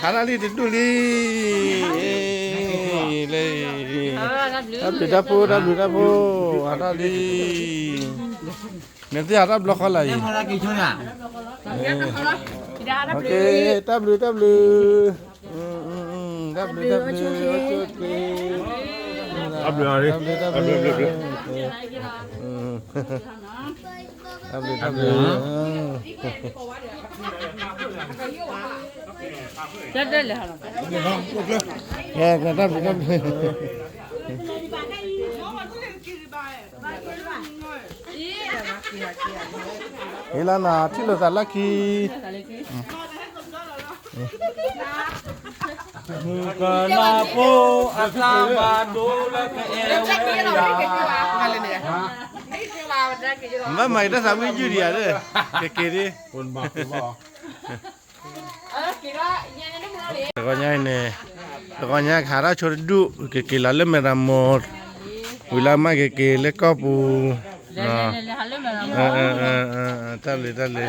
ဟးထီၣ်လံတဒူၣ်လံ, လၢ, တၢ်ဘျုးတၢ်ဖှိၣ် တၢ်ဘျုးတၢ်ဖှိၣ် ဟးထီၣ်လံ, နသ့ၣ်ဟးထီၣ်ဘျီဃီလၢ်အံၤ, တၢ်ဘျုးတၢ်ဘျုး, တၢ်ဘျုးတၢ်ဘျုး, တၢ်ဘျုးတၢ်ဘျုး, တၢ်ဘျုးတၢ်ဘျုး, တၢ်ဘျုးတၢ်ဘျုး, တၢ်ဘျုးတၢ်ဘျုး, ဟ့ၣ်လီၤနၤထံၣ်လိာ်သးလၢခံ, မုၣ်ကနီၤဖိအသးဘၣ်ဒိလၢ ကအဲၣ်ဝဲဒၣ်, ဘၣ်မၤအံၤတၢ်သးဝံၣ်ယုၢ်ဒံးဧါ, ကက့ၤဒ် တဂီၤညါအံၤန့ၣ်, တဂီၤညါကဟးထီၣ်ဆိတဒူၣ် ကက့ၤလီၤလၢမဲၢ်ရမိၢ်, ဝံၤလၢမ့ၢ်ကက့ၤလၢကီၢ်ပူၤ, တၢ်လၢတၢ်လၢ, က့ၤသၢဂၤလီၤ, က့ၤသၢဂၤလီၤ,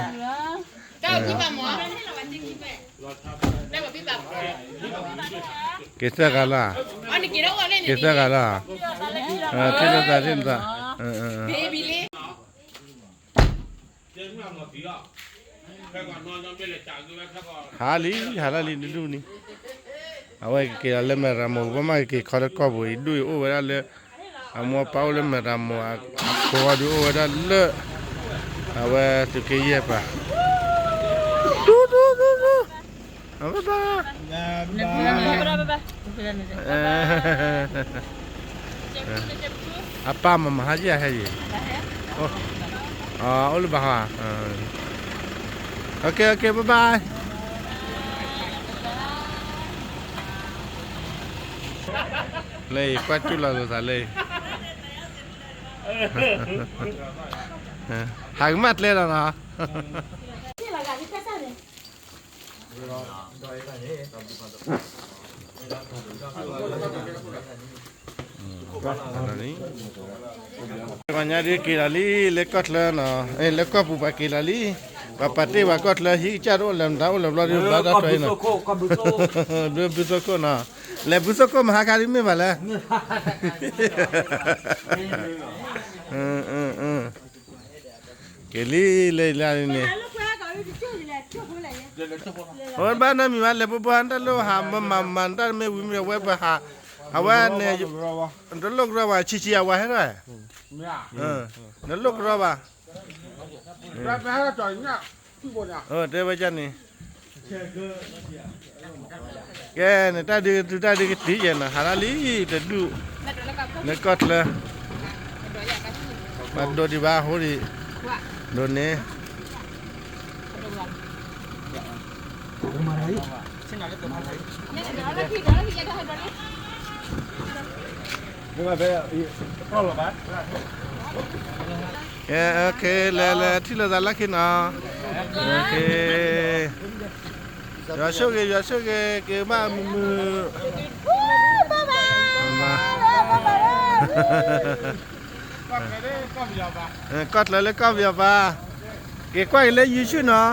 ထံၣ်လိာ်သးထံၣ်လိာ်သး, ဟးလံ ဟးလၢလံတဒူၣ်န့ၣ်, အဝဲကက့ၤလီၤလၢမဲၢ်ရမိၢ် ဘၣ်မ့ၢ်ကက့ၤခီလၢကီၢ်ပူၤအံၤ ဒူၣ်အံၤအိၣ်ဝဲဒၣ်လၢ, အမိၢ်အပၢ်အိၣ်လၢမဲၢ်ရမိၢ်, အဖိခွါဒုးအိၣ်ဝဲဒၣ်လၢ, အဝဲသုးက့ယဲၢ်ပၤ, တူတူတူတူ, ဘၣ်ဘၣ် အပၢ်မၤမၤဟါယဲၢ်ဟဲယံၤ, အိၣ်လၢဘၣ်ဟါ, okay okay bye bye, လၢကွၢ်ကၠူၣ်လီၤလိာ်သးလၢ, ဟးကမၣ်ကျဲလီၤနီၤ ပှၤညါဒ်က့ၤလီၤလံ လၢကီၢ်ချၢနီၤ, လၢကီၢ်ပူၤပှၤက့ၤလီၤလံ, ပှၤပာ်တ့ၢ်ပှၤကီၢ်ချၢ ဟံၣ်ကစၢ်တအိၣ်လၢၤမတၤအိၣ်လၢၤဘျီဒ်ဘျါတၢ်ထွဲအံၤနီၤ, ဘုသိခိၣ်နီၤ, လဲၤဘုသိခိၣ်မဟါခါဒ်မ့ၢ်ဘၣ်လဲၣ် က့ၤလံလၢလၢန့ၣ်, အဝဲဘၣ်နီတမံၤဘၣ် လဲၤဘိဘိဟါ တၢ်လိၣ်ဟး မၤမၤမၤ တၢ်မ့ၢ်ဝံၤမ့ၢ်ဝဲပှၤဟး, အဝဲန့ၣ်, တလိၣ်ကရီဘၣ် ဆံးဆံးအဝဲဟဲထီၣ်, တလိၣ်ကရီဘၣ်, တဲဝဲန့ၣ် ကဲန့ၣ် တၢ်ဒုးကတုၤ တၢ်ဒုးကတုၤယဲၢ်နီၤ ဟးထီၣ်လံတဒူၣ်, လၢကီၢ်ချၢ, ဘၣ်ဒိဒံးဘၣ်အဃိဒံး, ဒိးန့ၢ် ကဲ လဲၤလဲၤထံၣ်လိာ်သးလၢခံနီၤ, ယွၤဆိၣ်ဂ့ၤ ယွၤဆိၣ်ဂ့ၤ က့ၤဘၣ်မုာ်မုာ်, ကီၢ်ချၢလၢကီၢ်ပယီၤပၤ, က့ၤကွၢ်က့ၤလၢ YouTube နီၤ,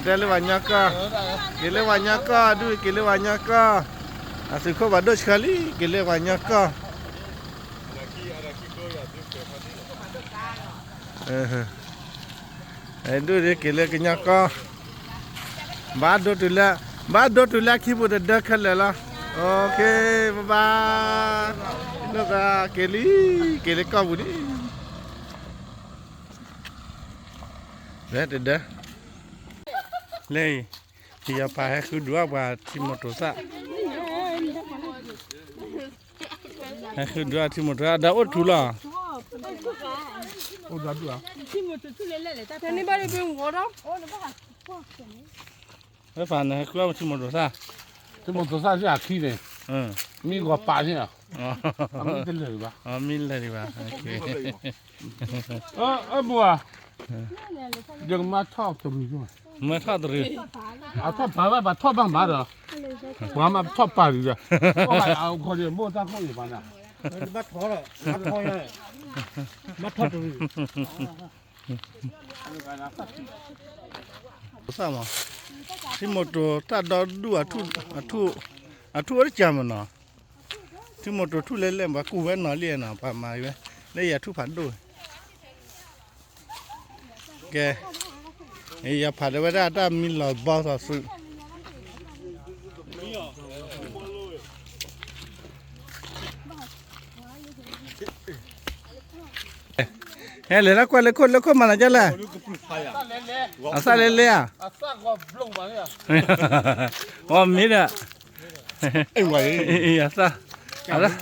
တဲလၢပှၤညီကီၢ်, က့ၤလၢပှၤညီကီၢ် ဒုးက့ၤလၢပှၤညီကီၢ်, အသုးခိၣ်ဘၣ်ဒိၣ်ဆှၢလံ က့ၤလၢပှၤညီကီၢ် ဒုးဒုးက့ၤလၢကညီကီၢ်, ဘၣ်ဒိတုၤလၢ, ဘၣ်ဒိတုၤလၢခံပူၤတဒၢခဲလၢာ်လီၤ, ဘၣ်ဘၣ်, က့ၤလံ, က့ၤလၢကီၢ်ပူၤလံ, တဒၢ, လၢ, ယပၢ်ဟဲဃုဒွးပှၤထံမိၢ်တိၤသၣ် ဟဲဃုဒွးထံမိၢ်တိၤသၣ် ဒီးအိၣ်ထူလီၤ, အိၣ်ဒွးဒူၣ်ဧါ, လၢဖးန့ၣ်ဟဲဃုအီၣ်ထံမိၢ်တိၤသၣ်, ထံမိၢ်တိၤသၣ်ဆ့ၣ်အခံန့ၣ်, မ့ၢ်ဂီၤပာ်န့ၣ်, မ့ၢ်တလၢာ်ဒံးဘၣ်, မ့ၢ်လၢာ်ဒံးဘၣ်, အမိၢ်ဧါ, ယကမၤထီၣ်တရူး, မၤထီၣ်တရူး, အထီၣ်ပာ်ဘၣ် ပှၤထီၣ်ဘၣ်မးဒီး, ပှၤမၤထီၣ်ပာ်တရူးဒီး, မိၢ်တၢ်ခိၣ်န့ၣ်ပှၤန့ၣ်, မၤထီၣ်တရူး, သၣ်မး, ထံမိၢ်တိၤတၢ်ဒီဒူၣ်အထူၣ်, အထူၣ်, အထူၣ်အိၣ်တကးမးနီၤ, ထံမိၢ်တိၤထူၣ်လဲၣ်လဲၣ် ပှၤကူၣ်ဝဲနီၤလံနီၤ ပှၤမၤဝဲ, လၢယၤထူၣ်ဖးဒိၣ်, ကဲ, ယဖးဒိၣ်ဝဲဒၣ်တၢ်မံလီၤဘီသီးသုး ဟဲလဲၤလၢကွၢ်လၢခိၣ်လၢခိၣ်မၤနၤကလဲၣ်, အသၣ်လဲၤလဲၤဧါ, အမ့ၢ်ဒီး, အသၣ်, အသၣ်,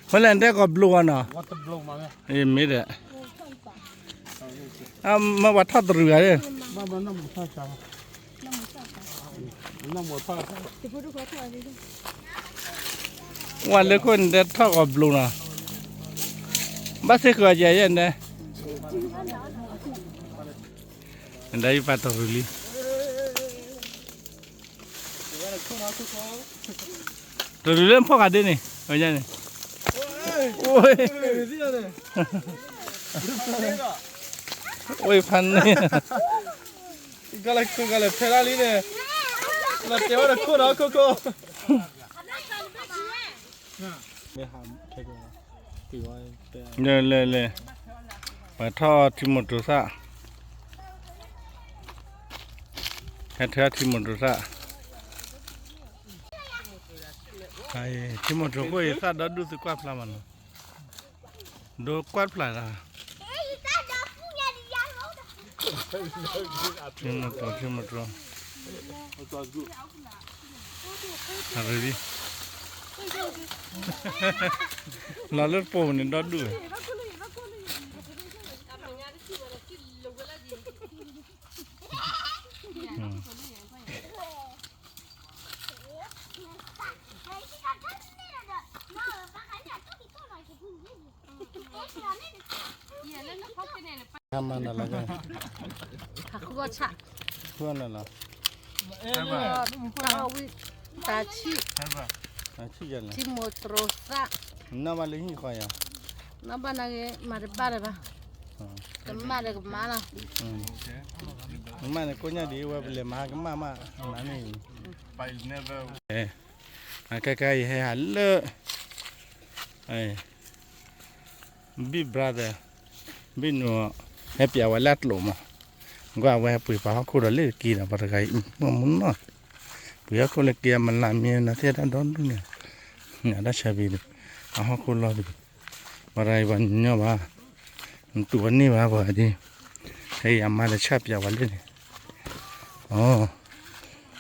ဖဲလဲၣ်တဲဂီၤဘျိဝဲနီၤ, မ့ၢ်ဒီး, မ့ၢ်ပှၤထီၣ်တရူးဂၤ, ဝဲလၢခိၣ်န့ၣ်တဲထီၣ်ဂီၤဘျိနီၤ, ဘၣ်သ့ၣ်ဃုာ်အယဲၢ်ယဲၢ်န့ၣ်, နဒါယပာ်တရူးလံ, တရူးလၢဖီၣ်ဃာ်ဒ်န့ၣ်, န့ၣ်, အိၣ်ဖးန့ၣ်, ကလဲၤခိၣ်ကလဲၤဖဲဒၣ်လံန့ၣ်, လီၤတဲာ်ဝဲတခိၣ်ဒီးခိၣ်ခိၣ် လဲၤလဲၤလဲၤ, ပှၤထီၣ်ထံမိၢ်တိၤသၣ်, ဟဲထၢထံမိၢ်တိၤသၣ်, ထံမိၢ်တိၤဃိၣ်အံၤသၣ်ဒီဒူၣ်သုကွၢ်ဖျါမးနီၤ, ဒိကွၢ်ဖျါလီၤ, ထံမိၢ်တိၤ ထံမိၢ်တိၤ လီၤလၢတပိာ်ပူၤန့ၣ်ဒီဒူၣ်, မၤနၤလီၤ, ဟးဃုအီၣ်ဆၣ်, ဃုအီၣ်နၤလီၤ, တၢ်ဝံၣ်, တၢ်ဆံၣ်, ထံမိၢ်တိၤသၣ်, နီၢ်ဘၣ်လၢဟံၣ်ဃီယၤ, နီၢ်ဘၣ်နဂ့ၤ မၤတဘၣ်လၢၤဘၣ်, ကမၣ်ဒီးကမၣ်လီၤ, ကမၣ်န့ၣ်ကိးညါဒ်ဝဲပလဲၤမၤကမၣ်မး, နမ့ၢ်, အကဲကဲယဟဲဟးလၢ Big brother, ဘ့ၣ်နူၤ, ဟဲပျးဝဲလၢအကျိာ်မး, ကွၢ်ဝဲပှ့ၤပှၤဟီၣ်ခိၣ်ဒီးလၢတက့ဒီး ပှၤတဂၤအံၤ မုၢ်မုၢ်နီၢ်, ပှ့ၤဟီၣ်ခိၣ်လၢက့အမလးမ့ၢ်နသ့ၣ်တၢ်ဒီဒူၣ်န့ၣ်, နတၢ်ဆၢဘံၤဒီး, အဟီၣ်ခိၣ်လီၢ်ဘံၤ, ပှၤတဂၤအံၤပှၤညီညီဘၣ်, နတူၢ်ဝဲန့ၢ်ဘၣ်ပှၤဒ်, ဟဲအံၤအမါဒီးဆၣ်ပျးဝဲလၢန့ၣ်, အိ,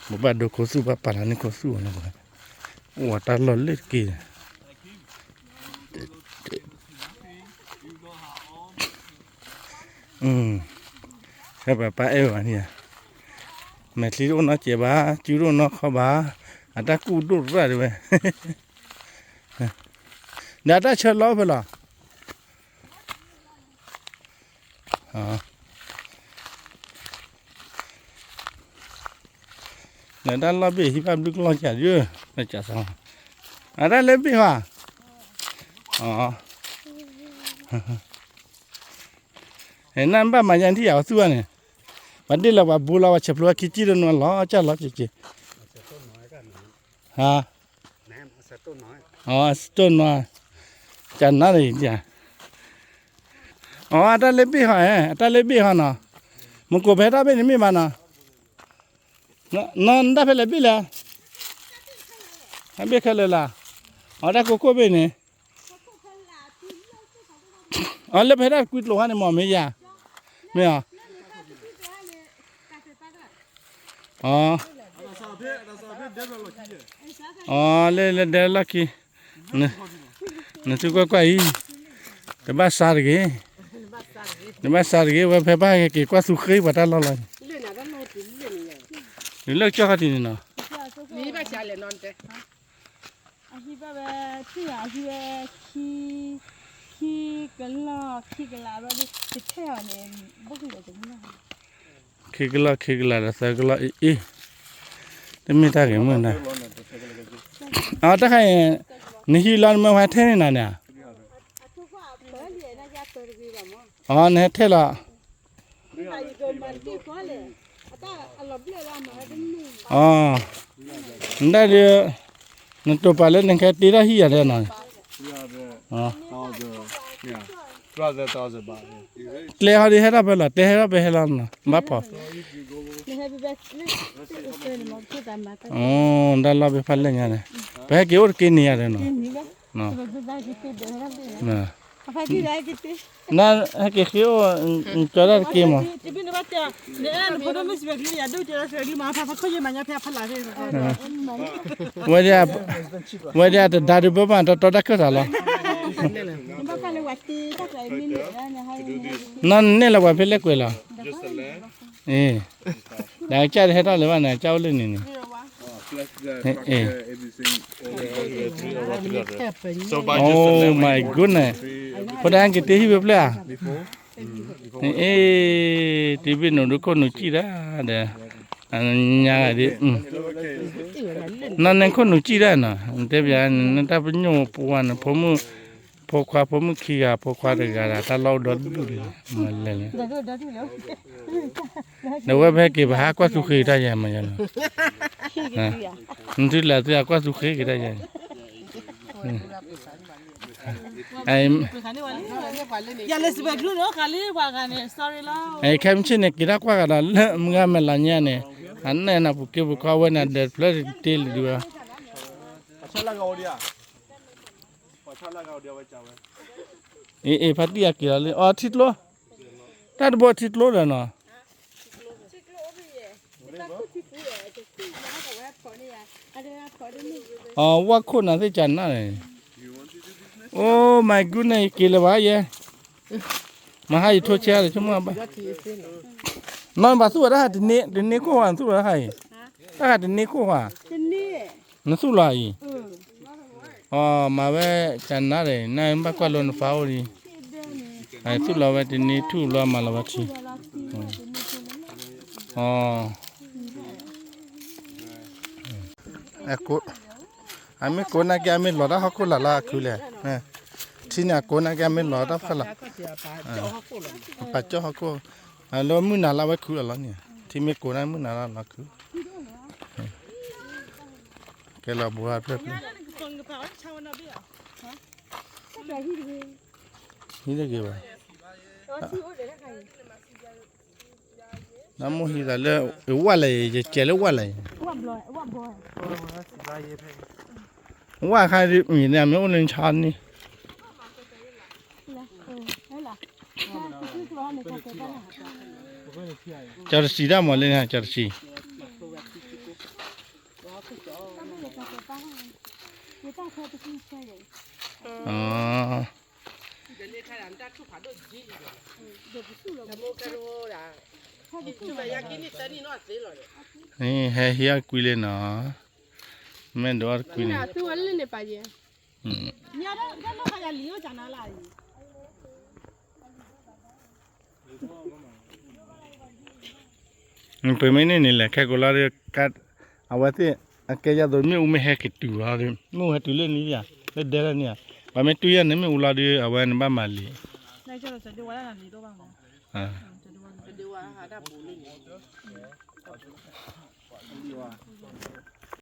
ပဘၣ်ဒိခိၣ်သူၣ်ဘၣ်ပာ်လီၤန့ၢ်ခိၣ်သူၣ်အီၤလီၤ, အိၣ်ဝဲတၢ်လီၢ်လၢတက့ဒီး ဖဲပပၢ်အဲၣ်ဝဲန့ၣ်, မဲာ်ချံတအိၣ်နီတစဲးဘၣ်, စုတအိၣ်နီတခီဘၣ်, အတၢ်ကူၣ်ဒိၣ်ရၣ်ဒံးဝဲ, ဒီးအတၢ်ဆၢလီၤအိၣ်ဖဲလဲၣ်, ဒီးတၢ်လီၢ်ဘ့ၣ်ဟံၣ်ဘၣ်ဘျုးကလီၢ်ကၢ်ဒုး, အတၢ်လၢဘ့ၣ်ဟီ, နဘၣ်မၤယါနထံၣ်ယၤအီၤသူၣ်ဘၣ်န့ၣ်, ပှၤဒ့ၣ်လီၤပှၤဘူးလီၤပှၤဆဲးဖျိဝဲခံကံၢ်တနီၤလီၤ ကၢ်လီၤကက့ၤ, ဟါ, အစတိၢ်နီၤ, ကနၣ်န့ၣ်, အတၢ်လၢဘ့ၣ်ဟီ, အတၢ်လၢဘ့ၣ်ဟီနီၤ, မ့ၢ်ကိးဖဲတၢ်ဘ့ၣ်န့ၣ်မ့ၢ်ဘၣ်နီၤ, နတၢ်ဖဲလဲၣ်ဘ့ၣ်လဲၣ်, ဘ့ၣ်ခဲလၢာ်လၢ်, အတၢ်ကိးခိၣ်ဘ့ၣ်န့ၣ်, အလၢဖဲဒၣ်ကွံကျိၤဟါန့ၣ်မ့ၢ်မ့ၢ်ယၤ, မ့ၢ်ဧါ, အ, အလၢလၢဒဲလီၢ်ခံ, နသုကွၢ်ကွၢ်အံၤ, တဘၣ်စးတဂ့ၤ, တဘၣ်စးတဂ့ၤ ဝဲဖဲဘၣ်က့ၤကွၢ်သူဃ့ပှၤတၢ်လီၢ်လီၤ, နလၢကစၢ်ခါတံၢ်န့ၣ်နီၤ, အဟံၣ်ဘၣ်ဝဲ, ထံၣ်အဟံၣ်ဝဲ, ခံ, ခံကလီၢ်ခံကလးဘၣ်ဒ်, တထဲအီၤန့ၣ်, ဘၣ်ကလီၢ်တမ့ၢ်, ခံကလီၢ်ခံကလးဒီးသၢကလီၢ်အံၤအံၤ, တမ့ၢ်တၢ်ဂ့ၤမုၢ်နၤ, အတၢ်ခါအံၤ, နဟံၣ်လီၤနမ့ၢ်ဝဲထဲန့ၣ်နၤန့ၣ်, အီ နဟဲထဲလီၤ, အီ နဒၣ်ဒုး, နတိာ်ပာ်လၢနကဟဲတ့ထီၣ်ဟံၣ်ယၤဒီးနီၤ, ကျဲဟီဒုးဟဲထီၣ်ဖဲလီၤ, ကျဲဟဲထီၣ်ဖဲဟဲလီၤနီၤ, ဘၣ်ဖီၣ်, အီ နဒၣ်လီၢ်ဖဲဖးလဲၢ်ညါန့ၣ်, ပဟဲက့ၤအိၣ်တက့ၢ်န့ၣ်ယၤဒီးနီၤ, နဟဲက့ၤဃ့အိၣ်, နကၠီတၢ်တက့ၢ်မး, ဝဲဒၣ်တဒါဒုးဘၣ်မး တီတီတၢ်ခၢၣ်သးလီၤ, နီၢ်နန့ၢ်လၢပှၤဖဲလဲၣ်ကွဲးလီၤ, အ့ ဒီးကစၢ်တဟဲထီၣ်လၢၤဘၣ်န့ၣ် ကစၢ်အိၣ်လၢန့ၣ်န့ၣ်, အ့ Oh my goodness, ဖိဒၣ်က့ၤတ့ဟံၣ်ဝဲဖျၢၣ်ဧါ, အ့ တဘ့ၣ်နူာ်ဒုးခိၣ်နူာ်စံၣ်ဒၣ်ဒီး, ညါဒ်, နီၢ်နခိၣ်နူာ်စံၣ်ဒၣ်နီၤ, နတဲပျးနတၢ်ပညိၣ်ပူၤဝဲန့ၣ်, ဖိခွါဖိမုၣ်ခံဂၤ ဖိခွါတဂၤဒီး တၢ်လီၢ်အိၣ်ဒီဒူၣ်လံ, လဲၤလဲၤ ဒီးဝဲပဟဲက့ၤပဟးကွၢ်သူဃ့တၢ်ယဲမးယဲလီၤ, နထံၣ်လၢသုဟးကွၢ်သူဃ့က့ၤတၢ်ယဲ, ခဲမုၢ်ဆ့ၣ်န့ၣ် က့ၤတၢ်ကွၢ်ဂၤဒီးလၢမုၢ်ဂၤမဲာ်လၤညါန့ၣ်, အနဲၣ်နၤပူၤက့ပူၤခီဝဲန့ၣ် ဒီးဖျၢၣ်တတ့လံဒုးဝဲ, အ့ အ့ ဖါတံၢ်အက့ၤလီၤလံ အီထံကျိ, တၢ်တဘိထံကျိဒီးနီၤ အဝဲခိၣ်နၤသ့ၣ်ကနၣ်န့ၣ်, Oh my goodness ယက့ၤလၢၤဘၣ်ယဲ, မဟါယထိဆဲးဒီးဆိကမိၣ်ဘၣ်, နီၢ်နဘၣ်သူၣ်ဝဲတၢ်ဟးတန့ၢ်ခိၣ်ဝါ နသူၣ်လီၤတၢ်ဟးအံၤ, တၢ်ဟးတန့ၢ်ခိၣ်ဝါ, နသူၣ်လီၤအံၤ, အီ မၤဝဲကနၣ်ဒီး နဘၣ်ကွၢ်လိနဖးအိၣ်လံ, သူၣ်လီၤဝဲတန့ၢ်ထူၣ်လီၤမၤလီၤဝဲထံ, အီ အကိး, အမ့ၢ်ကိးနာ်က့ အမ့ၢ်လီၤတၢ်ဟီၣ်ခိၣ်လာ်လၢအခုလဲၣ်, ထံန့ၣ်အကိးနာ်က့ အမ့ၢ်လီၤတၢ်ဖီလာ်, ပာ်ကၠီၣ်ဟီၣ်ခိၣ်, လၢမုၢ်နၤလၢအဝဲခုလီၤလီၤန့ၣ်, ထံမ့ၢ်ကိးနာ်မုၢ်နၤလၢလီၤခု, ကဲလီၤဘိဟါဖျၢၣ်ဖျၢၣ်, ဟံးတဂ့ၤဘၣ် နမိၢ်ဟံးသးလၢ ဝၣ်လဲၣ်အံၤ ယကဲလၢဝၣ်လဲၣ်အံၤ, ဝၣ်ခါဒ်အံၤန့ၣ် အမ့ၢ်အိၣ်လၢနဆါန့ၣ်, ကၠီတစံးဒၣ်မးလၢန့ၣ် ကၠီတစံး, ဟဲဟံးအီၣ်ကွံလံနီၤ, မ့ၢ်ဒိးအီၣ်တကွံန့ၣ်, ပမ့ၢ်န့ၢ်န့ၣ်လဲၣ် ခဲကိးလီၤဒီး အဝဲသ့ၣ် အကဲယၤသိး မ့ၣ်အူမ့ၢ်ဟဲက့ၤတုၤလီၤဒီး မ့ၣ်အူဟဲတုၤလၢန့ၣ်ဧါ, လၢဒဲလၢန့ၣ်ဧါ, ပှၤမ့ၢ်တူၢ်ယၤန့ၣ် မ့ၣ်အူလီၤဒီး အဝဲန့ၣ်ဘၣ်မၤလံၤ, အ